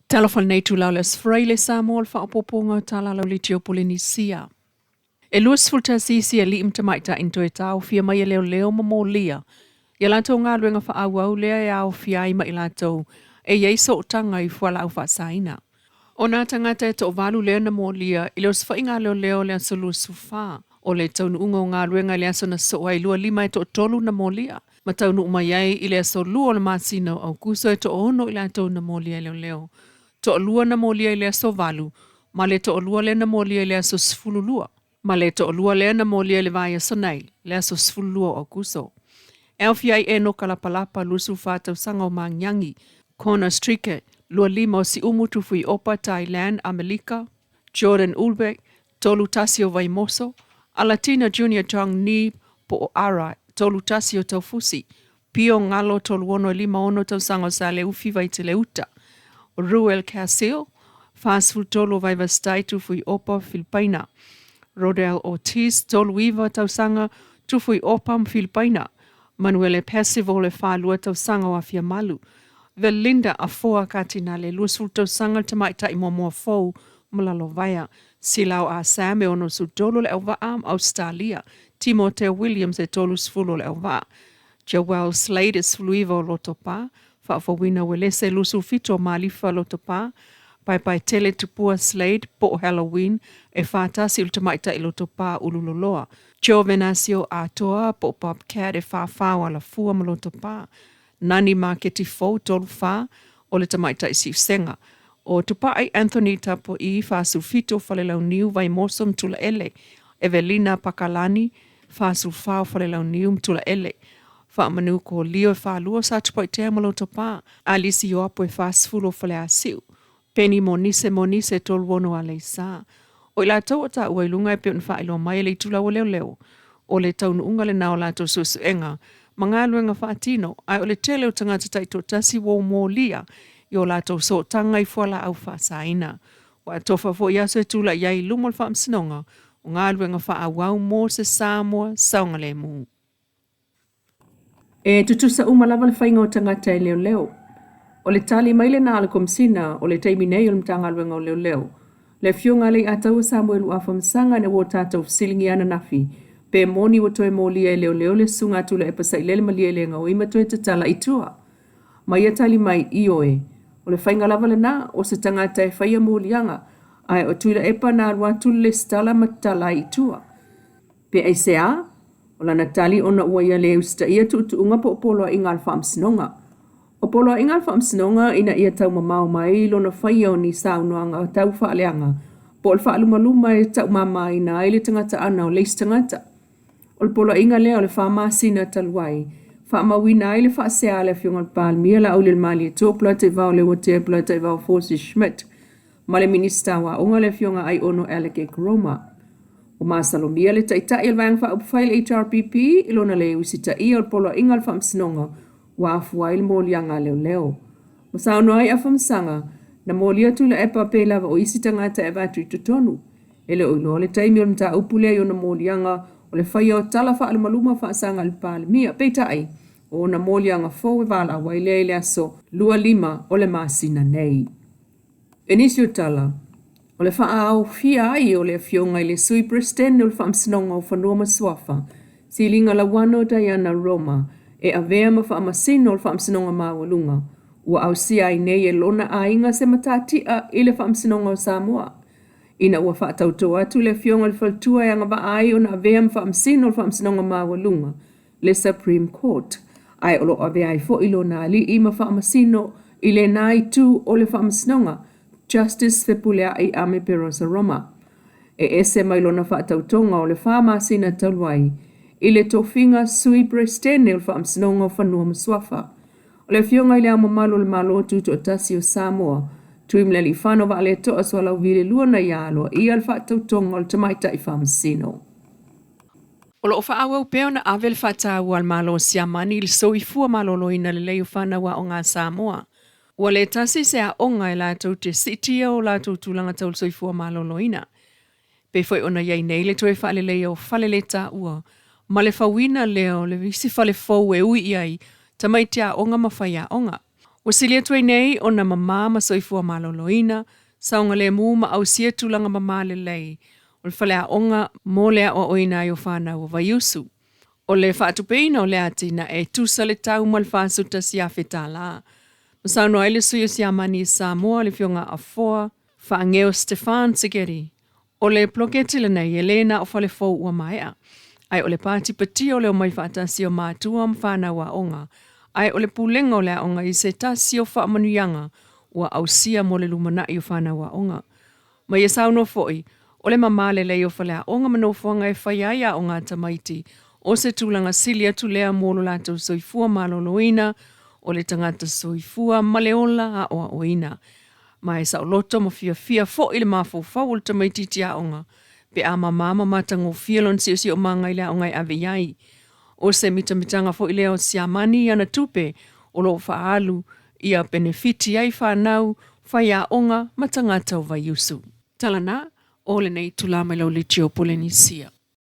Talofa lenei itula o le Aso Faraile Samoa o le faaopoopoga o Tala Lauliti o Polenisia. E 21 isi alii ma tamaitai na toe taofia mai e leoleo ma molia i a latou galuega faaauau lea e aofia ai ma i latou e i ai sootaga i fualaau faasaina. O nā tagata e toavalu lea na molia i le osofaiga a leoleo i le aso 24 o le taunuuga o galuega i le aso na sosoo ai 25 e toatolu na molia ma taunuu mai ai i le aso 2 o le masina o Aokuso e toaono i latou na molia e leoleo. Toalua na molia i le aso 8 ma le toalua lea na molia i le aso 12. Ma le toalua lea na molia i le vaiaso nei, le aso 12 o Aokuso. E aofia ai Enoka Lapalapa, 24 tausaga o Magiagi, Connor Strickett, 25 o Siumu Tufuiopa, Thailand, Amelika, Jordan Ulbeck, 31 o Vaimoso, Alatina Junior Chong Nee po o Ara, 31 o Taufusi, Pio Ngalo, 36 e 56 tausaga o Saleufi Vaiteleuta, Ruel Casil, 43 o Vaivastai Tufuiopa, Filipaina, Rodel Ortiz, 39 tausaga, Tufuiopa ma Filipaina, Manuele Percival e 42 tausaga o Afiamalu, Velinda Afoa Katinale, 20 tausaga le tamaitai muamua fou ma Lalovaea, Silao Ah Sam e 63 le auvaa ma Ausetalia, Timotea Williams e 30 o le auvaa, Joel Slade e 19 o Lotopa, Faafouina Uelese 27 o Malifa Lotopa, Paepaetele Tupua Slade po o Halloween e 41 o le tamaitai Lotopa Ululoloa, Joe Venasio Atoa po o Bobcat e 44 o Alafua ma Lotopa, Nani Maketi Fou 34 o le tamaitai Siusega, o Tupai Anthony Tapo'i 47 o Falelauniu Vaimoso ma Tulaele, Evelina Pakalani 44 o Falelauniu ma Tulaele, Faamanu Kolio e 42 o Satupaitea ma Lotopa, Alisi Ioapo e 40 o Faleasiu, Peni Monise Monise 36 Aleisa. O i latou o taua i luga e pei ona faailoa mai e le itulau o leoleo, o le taunuuga lena o latou suesuega ma galuega faatino, ae o le tele o tagata taitoatasi ua molia i o latou sootaga i fualaau faasaina. Ua atofa foi aso e tulai ai i luma o le Faamasinoga o galuega faaauau mo se Samoa saogalemu. E tutusa uma lava le faiga o tagata e leoleo. O le tali mai lena a le Komesina o le taimi nei o le Matagaluega o Leoleo, le Afioga a Leiataua Samuelu Afamasaga ina ua tatou fesiligia ananafi pe moni ua toe molia e leoleo le Susuga a Tuilaepa Sailele Malielegaoi ma toe tatala i tua. Ma ia tali mai, Ioe, o le faiga lava lena o se tagata e faia moliaga, ae o Tuilaepa na alu atu le lesitala ma tatala ai i tua. Pe aisea? O lana tali ona ua ia le usitaia tuutuuga po o poloaiga a le Faamasinoga. O poloaiga a le Faamasinoga ina ia taumamao mai lona faia o ni saunoaga tau faaleaga po o le faalumaluma e taumamaina ai le tagata ʻana o le isi tagata. O le poloaiga lea o le 4 masina talu ai, faamauina ai le faasea a le Afioga i le Palemia Laaulialemalietoa Polataivao Leuatea Polataivao Fosi Schmidt ma le Minisita o Aoga le Afioga Aiono Alec Ekeroma. Ua masalomia le Taitai o le Vaega Faaupufai a le HRPP i lona le usitaia o le poloaiga a le Faamasinoga ua afua ai le moliaga a leoleo. Ua saunoa ai Afamasaga, na molia Tuilaepa pei lava o isi tagata e avatu i totonu. E le o iloa le taimi o le mataupu lea i ona moliaga o le faia o tala faalumaluma faasaga i le Palemia. Peitai, o ona moliaga fou e valaau ai lea i le aso 25 o le masina nei. I nisi o tala, o le faaaofia ai o le Afioga i le Sui Peresetene o le Faamasinoga o Fanua ma Suafa, Siliga Lauano Diana Roma, e avea ma Faamasino o le Faamasinoga Maualuga, ua ausia ai nei e lona aiga se matatia i le Faamasinoga o Samoa. Ina ua faatautō atu le Afioga i le Faletua e agavaa ai ona avea ma Faamasino o le Faamasinoga Maualuga, le Supreme Court, ae o lo o avea ai foi lona alii ma faamasino i lena itu o le faamasinoga, Justice Fepuleai Ame Perosa Roma. E ese mai lona faatautoga o le 4 masina talu ai i le tofiga Sui Peresetene o le Faamasinoga o Fanua ma Suafa. O le Afioga i Le Ao Mamalu o le Malo Tutoatasi o Samoa, Tuimalealiifano Vaaletoa Sualauvi II na ia aloaia le faatautoga o le Tamaitai Faamasino. O lo o faaauau pea ona ave le faataua a le Malo o Siamani i le soifua maloloina lelei o fanau aoga a Samoa. Ua le tasi se aoga e latou te siitia o latou tulaga tau le soifua maloloina. Pei foi ona i ai nei le toe faaleleia o faleletaua ma le fauina lea o le isi fale fou e ui i ai tamaiti aoga ma faiaoga. Ua sili atu ai nei ona mamā ma soifua maloloina, saogalemu ma ausia tulaga mamā lelei o le faleaoga mo le aoaoina ai o fanau o Vaiusu. O le faatupeina o lea atinae e tusa le tau ma le $41,000. Ma saunoa ai le sui o Siamani i Samoa le Afioga Afoa Faageo Stefan Segedi. O le poloketi lenei e le na o fale fou ua maea, ae o le patipatia o le omai faatasi o matua ma fanau aoga, ae o le pulega o le aoga i se tasi o faamanuiaga ua ausia mo le lumanai o fanau aoga. Ma ia saunoa foi, o le mamā lelei o faleaoga ma nofoaga e faia ai aoga a tamaiti, o se tulaga sili atu lea mo lo latou soifua maloloina o le tagata soifua ma le ola aoaoina. Ma e saoloto ma fiafia foi le mafaufau o le tamaitiiti aoga pe a mamā ma matagofie lona siosiomaga i le aoga e ave i ai. O se mitamitaga foi lea o Siamani i ana tupe o lo o faaalu ia penefiti ai fanau, faiaoga ma tagata o Vaiusu. Tala na, o lenei itula mai lau leitio Polenisia.